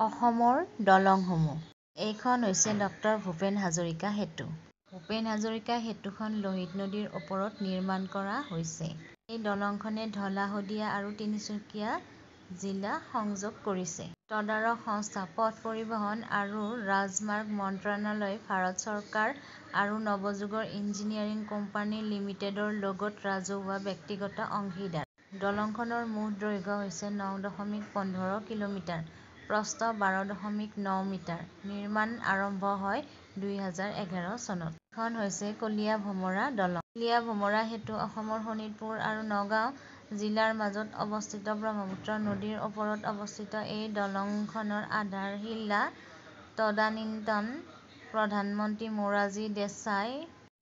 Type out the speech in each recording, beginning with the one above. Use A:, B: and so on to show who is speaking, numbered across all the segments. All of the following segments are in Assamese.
A: অসমৰ দলংসমূহ। এইখন হৈছে ডক্টৰ ভূপেন হাজৰিকা সেতু। ভূপেন হাজৰিকা সেতুখন লোহিত নদীৰ ওপৰত নিৰ্মাণ কৰা হৈছে। এই দলংখনে ঢলা শদিয়া আৰু তিনিচুকীয়া জিলা সংযোগ কৰিছে। তদাৰক সংস্থা পথ পৰিবহণ আৰু ৰাজমাৰ্গ মন্ত্ৰালয়, ভাৰত চৰকাৰ আৰু নৱযুগৰ ইঞ্জিনিয়াৰিং কোম্পানী লিমিটেডৰ লগত ৰাজহুৱা ব্যক্তিগত অংশীদাৰ। দলংখনৰ মুঠ দৈৰ্ঘ্য হৈছে ৯.১৫ কিলোমিটাৰ, প্ৰস্থ ১২.৯ মিটাৰ। নিৰ্মাণ আৰম্ভ হয় ২০১১ চনত। এইখন হৈছে কলীয়াভোমোৰা দলং। কলীয়াভোমোৰা সেতু অসমৰ শোণিতপুৰ আৰু নগাঁও জিলাৰ মাজত অৱস্থিত ব্ৰহ্মপুত্ৰ নদীৰ ওপৰত অৱস্থিত এই দলংখনৰ আধাৰশিলা তদানীন্তন প্ৰধানমন্ত্ৰী মোৰাৰজী দেশাই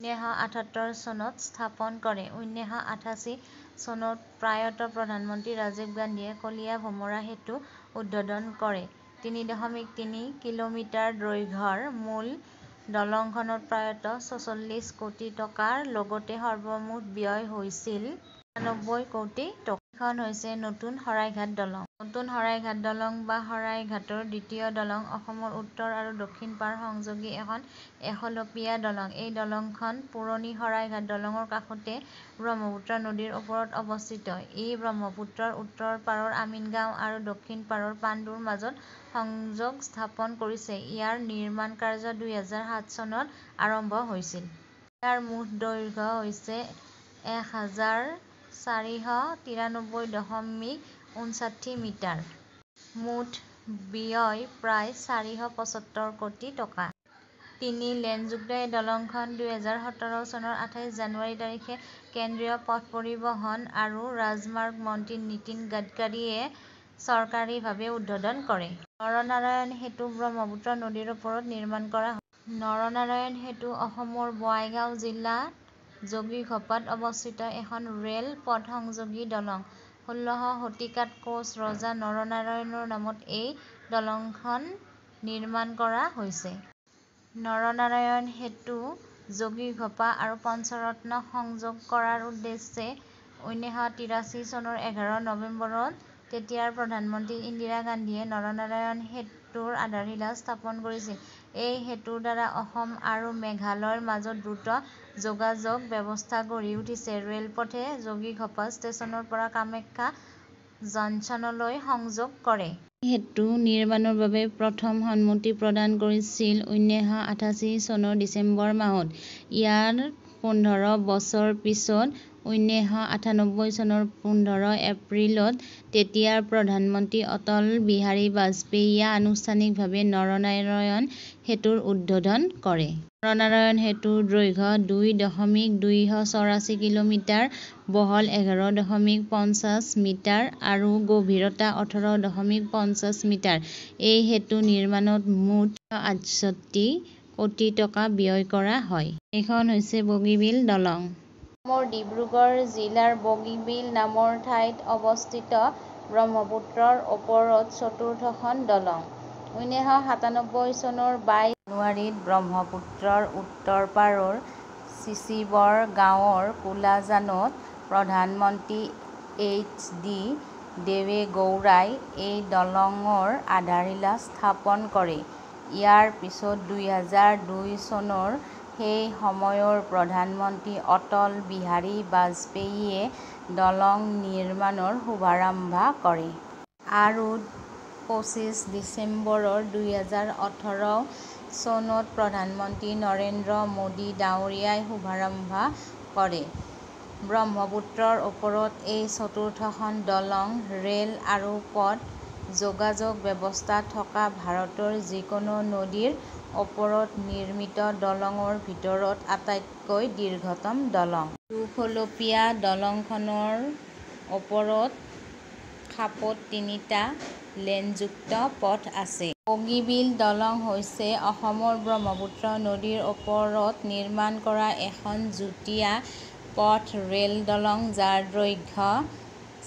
A: ১৯৭৮ চনত স্থাপন কৰে। ১৯৮৮ চনত প্ৰয়াত প্ৰধানমন্ত্ৰী ৰাজীৱ গান্ধীয়ে কলীয়াভোমোৰা সেতু উদ্বোধন কৰে। ৩.৩ কিলোমিটাৰ দৈৰ্ঘ্যৰ মূল দলংখনত প্ৰায় ৪৬ কোটি টকাৰ লগতে সৰ্বমুঠ ব্যয় হৈছিল ৯৭ কোটি টকা। এইখন হৈছে নতুন শৰাইঘাট দলং। নতুন শৰাইঘাট দলং বা শৰাইঘাটৰ দ্বিতীয় দলং অসমৰ উত্তৰ আৰু দক্ষিণ পাৰ সংযোগী এখন এখলপীয়া দলং। এই দলংখন পুৰণি শৰাইঘাট দলঙৰ কাষতে ব্ৰহ্মপুত্ৰ নদীৰ ওপৰত অৱস্থিত। ই ব্ৰহ্মপুত্ৰৰ উত্তৰ পাৰৰ আমিনগাঁও আৰু দক্ষিণ পাৰৰ পাণ্ডুৰ মাজত সংযোগ স্থাপন কৰিছে। ইয়াৰ নিৰ্মাণ কাৰ্য ২০০৭ চনত আৰম্ভ হৈছিল। ইয়াৰ মুঠ দৈৰ্ঘ্য হৈছে ১৪৯৩.৫৯ মিটাৰ। মুঠ ব্যয় প্ৰায় ৪৭৫ কোটি টকা। তিনি লেনযুক্ত এই দলংখন ২০১৭ চনৰ ২৮ জানুৱাৰী তাৰিখে কেন্দ্ৰীয় পথ পৰিবহণ আৰু ৰাজমাৰ্গ মন্ত্ৰী নীতিন গাডকাৰীয়ে চৰকাৰীভাৱে উদ্বোধন কৰে। নৰনাৰায়ণ সেতু ব্ৰহ্মপুত্ৰ নদীৰ ওপৰত নিৰ্মাণ কৰা নৰনাৰায়ণ সেতু অসমৰ বঙাইগাঁও জিলাত যোগীঘোপাত অৱস্থিত এখন ৰেল পথসংযোগী দলং। ১৬শ শতিকাত কোচ ৰজা নৰনাৰায়ণৰ নামত এই দলংখন নিৰ্মাণ কৰা হৈছে। নৰনাৰায়ণ সেতু যোগীঘোপা আৰু পঞ্চৰত্নক সংযোগ কৰাৰ উদ্দেশ্যে ১৯৮৩ চনৰ ১১ নৱেম্বৰত তেতিয়াৰ প্ৰধানমন্ত্ৰী ইন্দিৰা গান্ধীয়ে নৰনাৰায়ণ সেতুৰ আধাৰশিলা স্থাপন কৰিছিল। এই সেতুৰ দ্বাৰা অসম আৰু মেঘালয়ৰ মাজত দ্ৰুত যোগাযোগ ব্যৱস্থা গঢ়ি উঠিছে। ৰেলপথে যোগীঘোপা ষ্টেচনৰ পৰা কামাখ্যা জংচনলৈ সংযোগ কৰে। এই সেতু নিৰ্মাণৰ বাবে প্ৰথম সন্মতি প্ৰদান কৰিছিল ১৯৮৮ চনৰ ডিচেম্বৰ মাহত। ইয়াৰ ১৫ বছৰ পিছত ১৯৯৮ চনৰ ১৫ এপ্ৰিলত তেতিয়াৰ প্ৰধানমন্ত্ৰী অটল বিহাৰী বাজপেয়ীয়ে আনুষ্ঠানিকভাৱে নৰনাৰায়ণ সেতুৰ উদ্বোধন কৰে। নৰনাৰায়ণ সেতুৰ দৈৰ্ঘ্য ২.২৮৪ কিলোমিটাৰ, বহল ১১.৫০ মিটাৰ আৰু গভীৰতা ১৮.৫০ মিটাৰ। এই সেতু নিৰ্মাণত মুঠ ৬৮ কোটি টকা ব্যয় কৰা হয়। এইখন হৈছে বগীবিল দলং। অসমৰ ডিব্ৰুগড় জিলাৰ বগীবিল নামৰ ঠাইত অৱস্থিত ব্ৰহ্মপুত্ৰৰ ওপৰত চতুৰ্থখন দলং। ১৯৯৭ চনৰ ২২ জানুৱাৰীত ব্ৰহ্মপুত্ৰৰ উত্তৰ পাৰৰ চিচিবৰগাঁৱৰ কুলাজানত প্ৰধানমন্ত্ৰী এইচ ডি দেৱেগৌৰাই এই দলঙৰ আধাৰশিলা স্থাপন কৰে। ইয়াৰ পিছত ২০০২ চনৰ সেই সময়ৰ প্ৰধানমন্ত্ৰী অটল বিহাৰী বাজপেয়ীয়ে দলং নিৰ্মাণৰ শুভাৰম্ভ কৰে। আৰু ২৫ ডিচেম্বৰ ২০১৮ চনত প্ৰধানমন্ত্ৰী নৰেন্দ্ৰ মোদী ডাঙৰীয়াই শুভাৰম্ভ কৰে। ব্ৰহ্মপুত্ৰৰ ওপৰত এই চতুৰ্থখন দলং ৰেল আৰু পথ যোগাযোগ ব্যৱস্থা থকা ভাৰতৰ যিকোনো নদীৰ ওপৰত নিৰ্মিত দলঙৰ ভিতৰত আটাইতকৈ দীৰ্ঘতম দলং। দুখলপীয়া দলংখনৰ ওপৰত খাপত তিনিটা লেনযুক্ত পথ আছে। বগীবিল দলং হৈছে অসমৰ ব্ৰহ্মপুত্ৰ নদীৰ ওপৰত নিৰ্মাণ কৰা এখন যুটীয়া পথ-ৰেল দলং, যাৰ দৈৰ্ঘ্য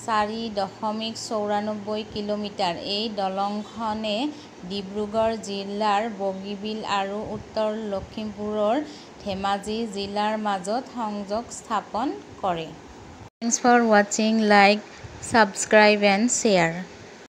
A: ৪.৯৪ কিলোমিটাৰ। এই দলংখনে ডিব্ৰুগড় জিলাৰ বগীবিল আৰু উত্তৰ লখিমপুৰৰ ধেমাজি জিলাৰ মাজত সংযোগ স্থাপন কৰে। Thanks for watching, like, subscribe and share.